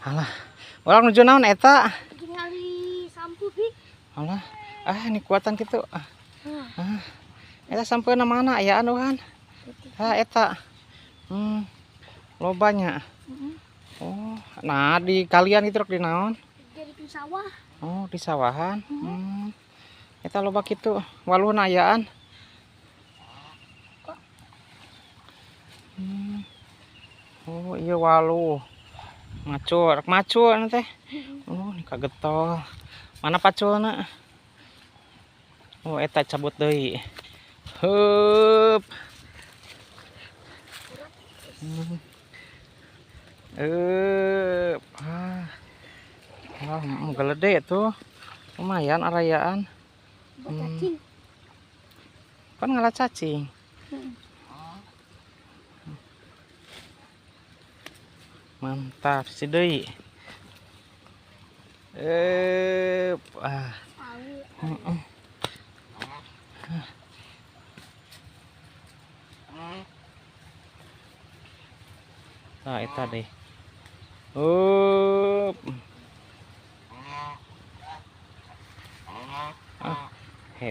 Alah, urang nuju naon eta? Ningali sampu bi. Alah, ah ini kuatan kitu. Ah. Eta sampeuna mana aya anu kan? Ah eta. Lobanya. Oh, nah di kalian itu rek di naon? Jadi di sawah. Oh, di sawahan. Eta loba kitu, waluhna ayaan. Oh, iya waluh. Macul, rek macul anu teh. Oh, ini kagetol. Mana paculna? Oh, eta cabut deui. Hup. Ah. Wah, gelede tuh. Lumayan arayaan. Cacing. Kan ngalah cacing. Mantap si deui. Ah. Nah, eta deh.